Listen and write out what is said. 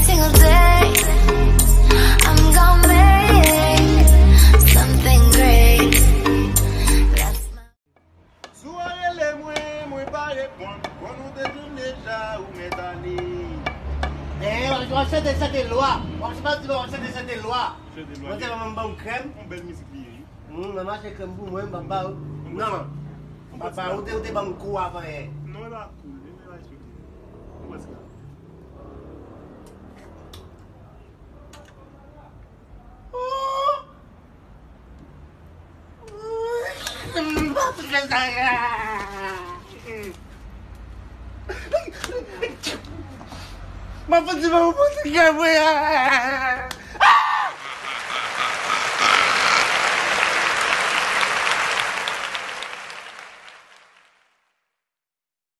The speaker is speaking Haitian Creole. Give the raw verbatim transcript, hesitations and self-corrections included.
Single day, I'm gonna make something great. That's my Si w rele mwen, mwen pa reponn. Bon, nou te jwenn deja, ou mèt ale. Eh, w ap chante, chante lwa. W ap chante, w ap chante, chante lwa. Chante lwa. Mwen te ban m krèm. Yon bèl mizik li ye, wi. Hmm, mwen mache krèm pou mwen, m ap ba ou. Non, non. M ap ba ou, ou te, ou te ban m kou avan yè. Non, e pa kou, e pa respekte. Ou wè sa. Mwen fouti mwen fouti kè mwen.